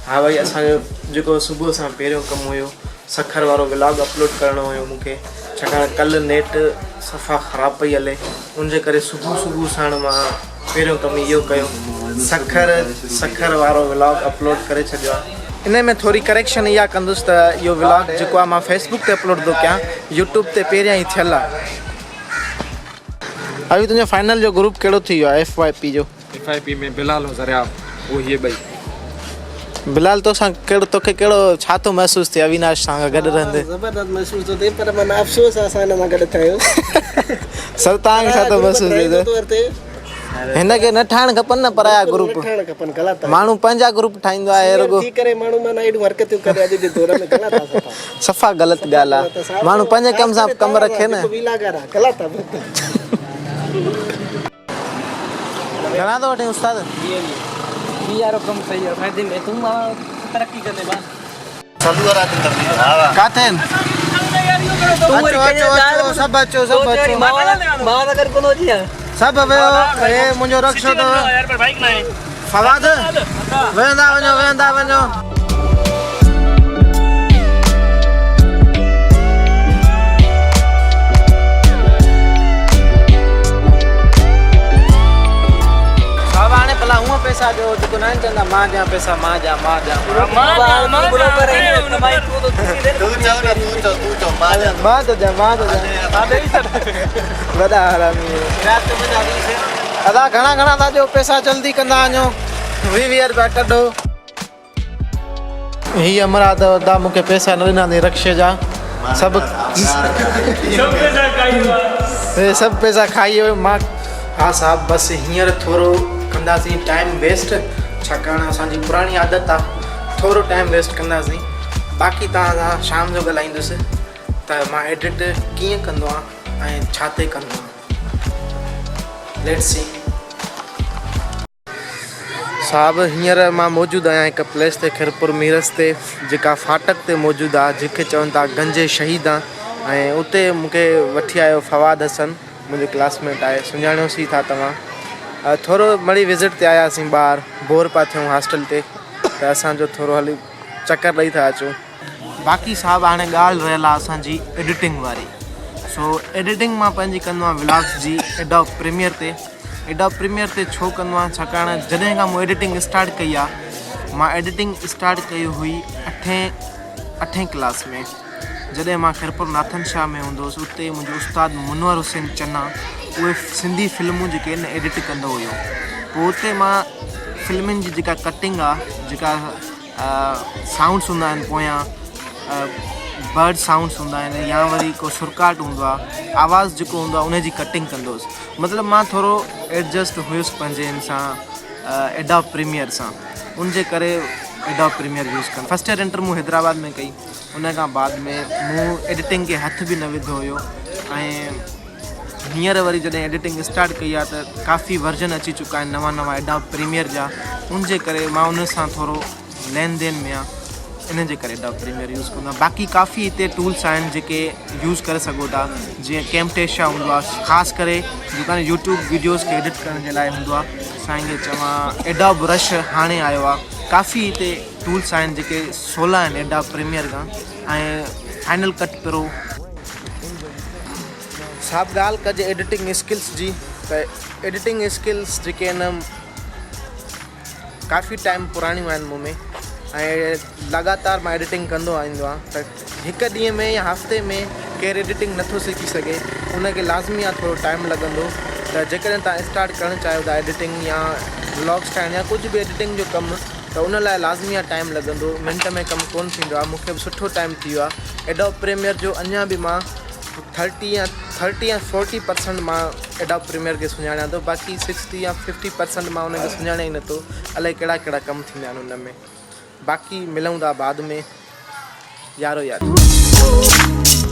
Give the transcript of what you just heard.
ها ڀائي اسان جو جيڪو صبح سان پهريون ڪم هيو سکر وارو ولاگ اپلوڊ ڪرڻو هيو مونکي ڇاڪاڻ ڪل نيٽ صفا خراب پئي هلي ان جي ڪري صبح صبح ساڻ مان پهريون ڪم اهو ڪيو سکر سکر وارو ولاگ اپلوڊ ڪري ڇڏيو آهي. ان ۾ ٿوري ڪريڪشن اها ڪندس ته اهو ولاگ جيڪو آهي مان فيسبوڪ تي اپلوڊ ٿو ڪيان يوٽيوب تي پهريان ئي ٿيل آهي. اوي تنهنجو فائنل جو گروپ ڪهڙو ٿي ويو آهي ايف وائي پي جو. F I P ۾ Bilal ۽ Zaryab اهي هي ٻئي. بلال توسان ڪهڙو توکي ڪهڙو ڇا ٿو محسوس ٿئي اويناش سان گڏ رهندي. زبردست محسوس ٿو ٿئي پر معنيٰ افسوس آ اسان هن سان گڏ ٿيا آهيون. سر توهان کي ڇا ٿو محسوس ٿئي هن کي نه ٺاهڻ کپن نه پرايا گروپ نه ٺاهڻ کپن غلط آهي. ماڻهو پنهنجا گروپ ٺاهيندو آهي رڳو. ٿي ڪري ماڻهو معنيٰ اهڙيون حرڪتون ڪري اڄ جي دور ۾ غلط آ صفا. صفا غلط ڳالهه آ ماڻهو پنهنجي ڪم سان ڪم رکي نه. جيڪو ويلاگر آ غلط آ بلڪل. گهڻا ٿو وٺين استاد؟ ويهه وارو ڪم صحيح آ فائدي ۾ تون ترقي ڪندين با. ڪاٿي آهن؟ اچو اچو اچو سڀ اچو سڀ اچو سڀ ويو هي منهنجو رڪشو اٿو فواد ويهندا وڃو ويهندا وڃو. صاحب هاڻي ڀلا هونء پئسا ڏيو جيڪو ناهن چوندا مان ڏيان پئسا مان ڏيان مان ڏيان مان ٿو ڏيان مان ٿو ڏيان وڏا حرامي ادا گهڻا گهڻا ٿا ڏيو پئسا جلدي ڪندا وڃو ويهه ويهه روپيا ڪڍو. هي امرا ته ادا مون کي پئسا نه ڏنا اٿئي رڪشي جا سڀ سڀ پئسا کائي ويو مان. ها صاحب بس هينئر ٿورو ڪنداسين ٽائيم ويسٽ ڇاڪاڻ اسان جي پراڻي عادت آ ٿورو ٽائيم ويسٽ ڪنداسين باقي توهان سان شام جو ڳالهائيندس ته مان ايڊٽ ڪيئن ڪندو آهيان ۽ ڇا تي ڪندو آهيان ليٽس سي. صاحب هينئر مان موجود آهيان هڪ پليس تي خيرپور ميرس تي جيڪا فاٽڪ تي موجود آهي جنهن کي چون ٿا گنج شهيدان ۽ اتي مون کي وٺي آيو فواد حسن منهنجو ڪلاس ميٽ آهي سڃاڻيوسين ٿا توهان ٿورو مڙئي وزٽ تي آياسين ٻاهر بور پيا ٿيون هاسٽل تي ته اسان جو ٿورو هلي چڪر ڏئي ٿا اچون. باقي صاحب هاڻي ڳالهه رهيل آهي اسان جي ايڊيٽنگ واري سو ايڊيٽنگ مان پنهنجي ڪندو آهيان ولاگس جي ايڊوب پريميئر تي ايڊوب پريميئر تي ڇو ڪندو آهيان ڇاڪاڻ جڏهن کان مون ايڊيٽنگ اسٽارٽ ڪئي آهي مان ايڊيٽنگ اسٽارٽ ڪئي هئي اٺين اٺين ڪلاس ۾ جڏهن مان خيرپور ناٿن شاهه ۾ هوندو هوس اتي منهنجو استاد منور حسين چنا اهي سنڌي فلمون جيڪي آهن ايڊٽ ڪندو هيو پوء اتي مان فلمن جي جيڪا ڪٽنگ آهي جيڪا سائونڊس هوندا آهن پويان برڊ سائونڊس هوندا آهن يا وري ڪو سرڪاٽ هوندو آهي آواز جيڪو هوندو آهي ان جي ڪٽنگ ڪندو هوس مطلب مان ٿورو ايڊجسٽ هيس پنهنجي هن سان ايڊوب پريميئر سان ان جي ڪري ايڊوب پريميئر يوز ڪندو فرسٽ ايئر انٽر مون حيدرآباد ۾ ڪئي ان کان بعد ۾ مون ايڊيٽنگ کي هٿ به نه وڌو هيو ۽ هينئر وري جڏهن ايڊيٽنگ اسٽارٽ ڪئي آهي ته ڪافي ورجن اچي چڪا آهن نوان نوان ايڊاب پريميئر جا ان جي ڪري مان ان سان ٿورو لين دين ۾ آهيان ان جي ڪري ايڊاب پريميئر يوز ڪندو آهيان باقي ڪافي هتي ٽولس آهن جيڪي يوز ڪري سگهو ٿا جيئن ڪيمٽيشا هوندو آهي خاص ڪري جيڪا يوٽيوب ويڊيوز کي ايڊٽ ڪرڻ جي لاء هوندو آهي سائين کي چوان ايڊاب رش هاڻي آيو آهي ڪافي هتي ٽولس آهن جيڪي سولا آهن ايڊاب پريميئر کان ۽ فائنل ڪٽ پرو صاحب ڳالهه ڪجي ايڊيٽنگ اسڪلس جي ته ايڊيٽنگ اسڪلس جيڪي آهن ڪافي ٽائيم پراڻيون آهن مون ۾ ۽ لڳاتار مان ايڊيٽنگ ڪندو ايندو آهيان ته هڪ ڏينهن ۾ يا هفتي ۾ ڪير ايڊيٽنگ نٿو سکي سگهي ان کي لازمي آهي ٿورو ٽائيم لڳندو ته جيڪڏهن توهان اسٽارٽ ڪرڻ چاهيو ٿا ايڊيٽنگ يا ولاگس ٺاهڻ يا ڪجهه به ايڊيٽنگ جو ڪم ته ان لاء لازمي آهي ٽائيم لڳندو منٽ ۾ ڪم ڪونه ٿيندو آهي مون کي به سٺو ٽائيم ٿي ويو آهي ايڊوب پريميئر جو اڃا به مان ٿرٽي يا ٿرٽي يا فورٽي پرسنٽ مان ايڊوب پريميئر کي سڃاڻيان ٿو باقي سڪسٽي يا ففٽي پرسنٽ مان ان کي سڃاڻيان ئي نٿو الائي ڪهڙا ڪهڙا ڪم ٿيندا آهن ان ۾ باقي ملون ٿا بعد ۾ يارو ياري.